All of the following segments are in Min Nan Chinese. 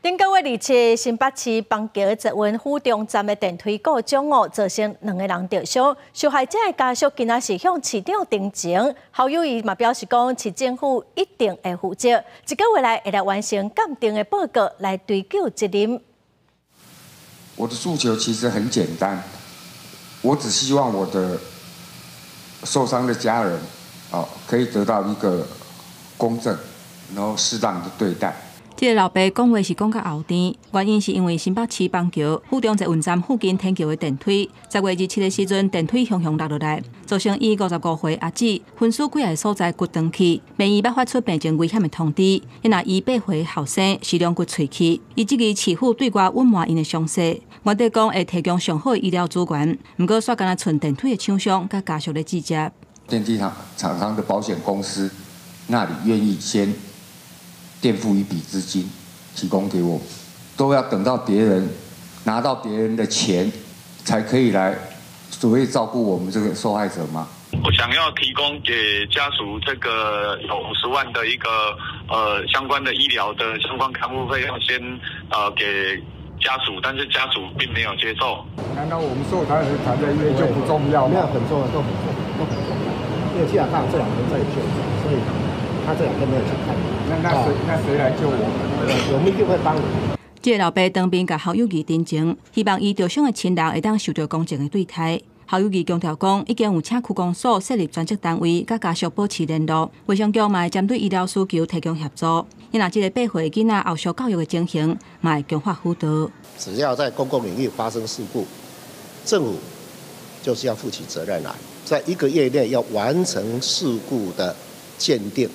頂個月27新北市板橋捷運府中站的電梯故障哦，造成兩个人著傷。受害者的家屬今仔是向市長陳情，侯友宜嘛表示講，市政府一定會負責，一個月內會來完成鑑定的報告來追究責任。我的訴求其實很簡單，我只希望我的受傷的家人哦，可以得到一個公正，然後適當的對待。這个老爸講話是講甲喉甜，原因是因為新北市板橋府中捷運站附近天橋的電梯，10月27的時陣，電梯雄雄落落來，造成伊55歲阿姊昏死幾个所在骨斷去，病院捌發出病情危險的通知。伊若伊8歲後生是兩骨碎去，伊質疑市府對外隱瞞𪜶的傷勢，原底講會提供上好的醫療資源，毋過煞干焦賰電梯的廠商佮家屬咧指責。電梯廠廠商的保險公司那裡願意先墊付一筆資金，提供給我，都要等到別人拿到別人的錢，才可以來所謂照顧我們這個受害者嗎？我想要提供給家屬這個有50萬的一個相關的醫療的相關看護費用，先給家屬，但是家屬並沒有接受。難道我們受傷人躺在醫院就不重要嗎？沒有，很重要，都很重要，都很重要。因為既然他這兩天在救，所以他這兩天沒有去看。那誰來救我們？我們一定會幫你。這个老爸當面共侯友宜陳情，希望伊著傷的親人會當受著公正的對待。侯友宜強調講，已經有請區公所設立專責單位，佮家屬保持聯絡，衛生局嘛會針對醫療需求提供協助。伊若這个8歲囡仔後續教育的情形，嘛會強化輔導。只要在公共領域發生事故，政府就是要負起責任來，在一個月內要完成事故的鑑定。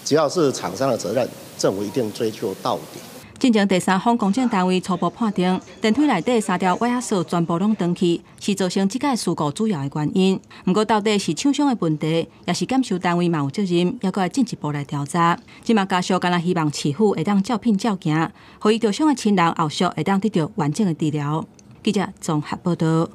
只要是廠商的責任，政府一定追究到底。進前第三方公證單位初步判定，電梯內底三條歪仔索全部攏斷去，是造成這個事故主要的原因。毋過到底是廠商的問題，抑是檢修單位嘛有責任，猶閣愛進一步來調查。這馬家屬干焦希望市府會當照片照行，予伊著傷的親人後續會當得著完整的治療。記者綜合報導。